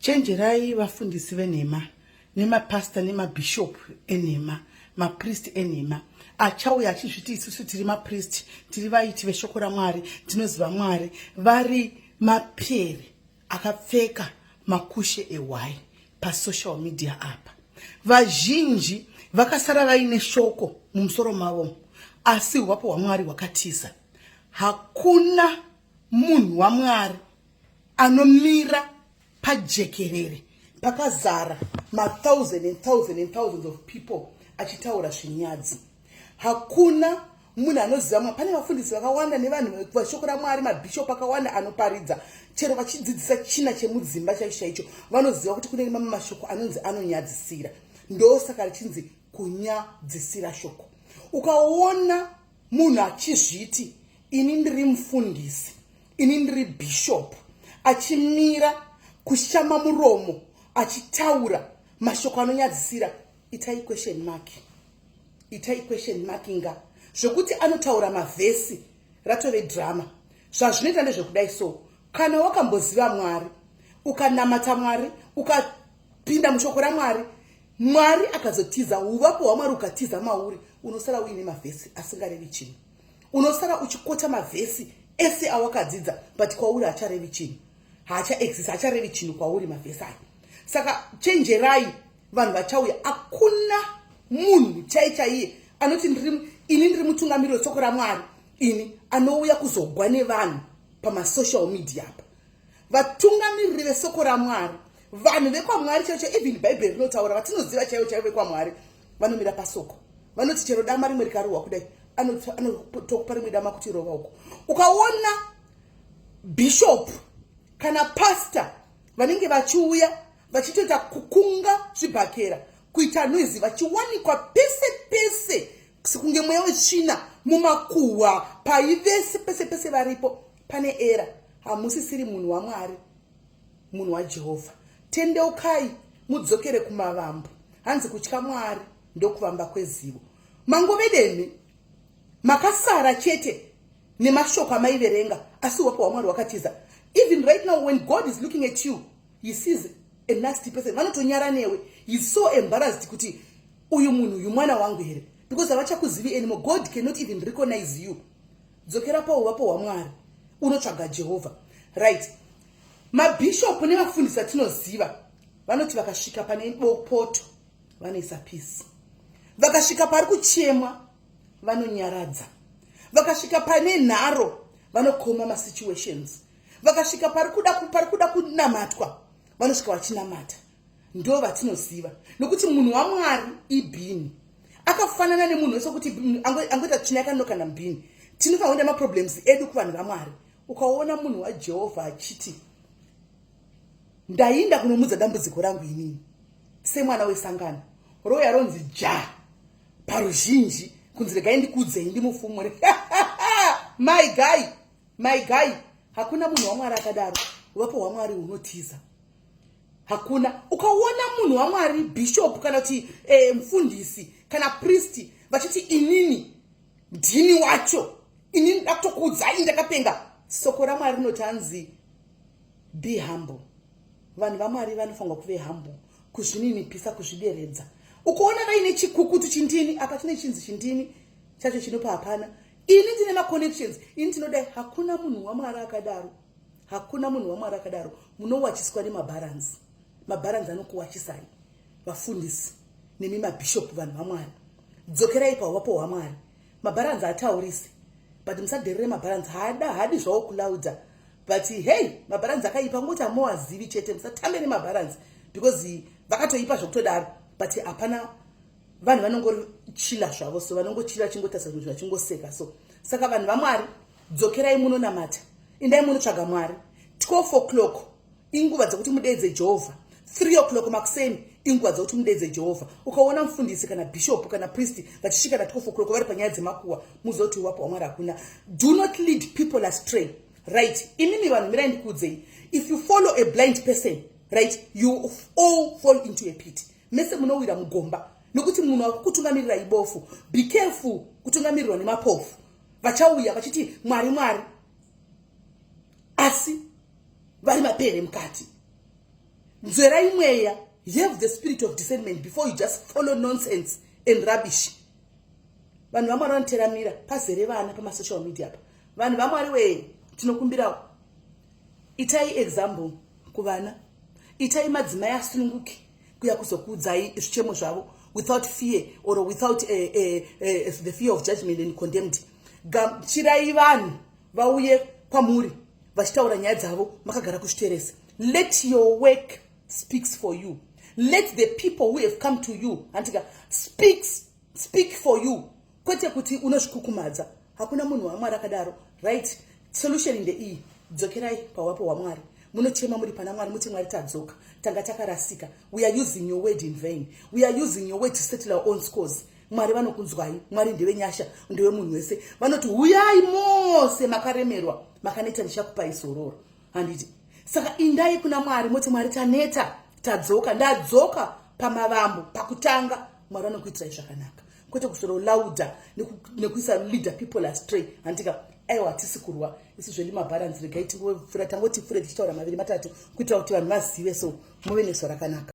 Chenjerai vafundisi venhema nemapasita nemabhishopu enhema, mapristi enhema achauya achizviti isusu tiri mapristi, tiri vaiti veshoko raMwari, tinoziva Mwari, vari mapere akapfeka makushe ehwai pasocial media apa. Vazhinji vakasara vaine shoko mumusoro mavo, asi huvapo hwaMwari hwakatiza. Hakuna munhu waMwari anomira pajekerere pakazara mathousand and thousand and thousands of people achitaura zvinyadzi. Hakuna munhu anoziva Mwari. Pane vafundisi vakawanda nevanhu vashoko raMwari, mabhishopu akawanda anoparidza, chero vachidzidzisa china chemudzimba chaicho chaicho, vanoziva kuti kune mamwe mashoko anonzi anonyadzisira. Ndosaka richinzi kunyadzisira shoko. Ukaona munhu achizviti ini ndiri mufundisi, ini ndiri bishop, achimira kushama muromo achitaura mashoko anonyadzisira, itai question mark, itai question mark. Nga zvekuti anotaura mavhesi ratove drama. Zvazvinoita ndezvekudai so, kana wakamboziva Mwari, ukanamata Mwari, ukapinda mushoko raMwari, Mwari akazotiza, uvapo hwaMwari ukatiza mauri, unosara uine mavhesi asingarevi chinhu. Unosara uchikota mavhesi ese awakadzidza, but kwauri hacharevi chinhu, haachaexist, hacharevi chinhu kwauri mavhesi aya. Saka chenjerai vanhu vachauya. Hakuna munhu chai chaiye anoti ini ndiri mutungamiriri wesoko raMwari, ini anouya kuzogwa nevanhu pamasocial media apa. Vatungamiriri vesoko raMwari, vanhu vekwaMwari chaivo chaivo, even Bhaibheri rinotaura, vatinoziva chaivo chaivo vekwaMwari, vanomira pasoko. Vanoti chero dama rimwe rikarohwa kudai, anotokupa rimwe dama kuti rova uko. Ukaona bishop kana pastor vanenge vachiuya vachitoita kukunga zvibhakera, kuita noizi, vachiwanikwa pese pese sekunge mweya wetsvina mumakuhwa, paivese pese pese varipo, pane era, hamusisiri munhu waMwari, munhu waJehovha. Tendeukai mudzokere kumavambo. Hanzi kutya Mwari ndokuvamba kwezivo. Mangove deme makasara chete nemashoko amaiverenga, asi uvapo hwaMwari hwakatiza. Even right now, when God is looking at you, he sees a nasty person. Vanotonyara newe. He's so embarrassed kuti uyu munhu uyu mwana wangu here, because havachakuzivi anymore. God cannot even recognize you. Dzokera pauvapo hwaMwari, unotsvaga Jehovha. Right, mabhishopu nevafundisi atinoziva vanoti vakasvika pane bopoto vanoisa peace, vakasvika pari kuchemwa vanonyaradza, vakasvika pane nharo vanokoma masituations, vakasvika pari kuda kunamatwa vanosvika vachinamata. Ndo vatinoziva, nokuti munhu waMwari ibhini, akafanana nemunhu wese kuti angoita tsvina yakanokanda mubhini. Tinofanira kuenda maproblems edu kuvanhu vaMwari. Ukaona munhu waJehovha achiti ndainda kunomudza dambudziko rangu inini semwana wesangano, roya ronzi ja paruzhinji kunzi regai ndikudzei ndimufumure, my guy, my guy, hakuna munhu waMwari akadaro. Uvapo hwaMwari hunotiza, hakuna. Ukaona munhu waMwari, bishop kana kuti mufundisi kana pristi, vachiti inini ndini wacho, inini ndakutokuudzai ndakapenga, soko raMwari rinoti hanzi be humble. Vanhu vaMwari vanofanirwa kuve humble, kuzvininipisa, kuzvideredza. Ukaona vaine chikukutu chindini apa, chine chinzi chindini chacho chinopa hapana, ini ndine maconnections, ini tinodai, hakuna munhu waMwari akadaro, hakuna munhu waMwari akadaro. Munowachiswa nemabharanzi. Mabharanzi anokuwachisai, vafundisi nemi mabhishopu. Vanhu vaMwari, dzokerai pauvapo hwaMwari. Mabharanzi ataurisi, but musadherere mabharanzi. Haada hadi zvawo kulaudha, but hey, mabharanzi akaipa, ngoti hamuwazivi chete. Musatambe nemabharanzi because vakatoipa zvokutodaro, but hapana vanhu vanongochila zvavo, so vanongochila vachingotarisa zvinhu vachingoseka. So saka vanhu vaMwari, dzokerai munonamata, indai munotsvaga Mwari. 12 o'clock inguva dzekuti mudeedze Jehovha, 3 o'clock makuseni inguva dzekuti mudeedze Jehovha. Ukaona mufundisi kana bishop kana priest vachisvika na 12 o'clock vari panyaya dzemakuwa, muzoti uvapo hwaMwari hakuna. Do not lead people astray. Right, imimi vanhu, mirai ndikuudzei. If you follow a blind person, right, you all fall into a pit. Mese munowira mugomba, nokuti munhu akukutungamirira ibofu. Be careful kutungamirirwa nemapofu vachauya vachiti Mwari, Mwari, asi vari mapere mukati. Nzwerai mweya. Have the spirit of discernment before you just follow nonsense and rubbish. Vanhu vaMwari vanoteramira pazere vana pamasocial media pa. Vanhu vaMwari wee, tinokumbirawo, itai example kuvana. Itai madzimai asununguki kuya kuzokuudzai zvichemo zvavo without fear or without the fear of judgment and condemned. Gamuchirai vanhu vauye kwamuri vachitaura nyaya dzavo makagara kuzviteresa. Let your work speaks for you. Let the people who have come to you, handika, speak for you, kwete kuti unozvikukumadza. Hakuna munhu waMwari akadaro, right? Solution ndeiyi: dzokerai pawapo hwaMwari, munochema muri pana Mwari, muti, "Mwari, tadzoka, tanga takarasika. We are using your word in vain. We are using your word to settle our own scores." Mwari vanokunzwai. Mwari ndewenyasha, ndewemunhu wese. Vanoti, "Uyai mose makaremerwa, makaneta, ndichakupai zororo," handiti? Saka indai kuna Mwari, moti, "Mwari, taneta, tadzoka, ndadzoka pamavambo pakutanga." Mwari vanokuitirai zvakanaka, kwete kusorolaudha nekuisa leader people astray, handika? Aiwa, hatisi kurwa isu zvedu, mabharanzi. Regai tingopfuura, tangoti pfure tichitaura maviri matatu kuitira kuti vanhu vazive, so muve nezuva rakanaka.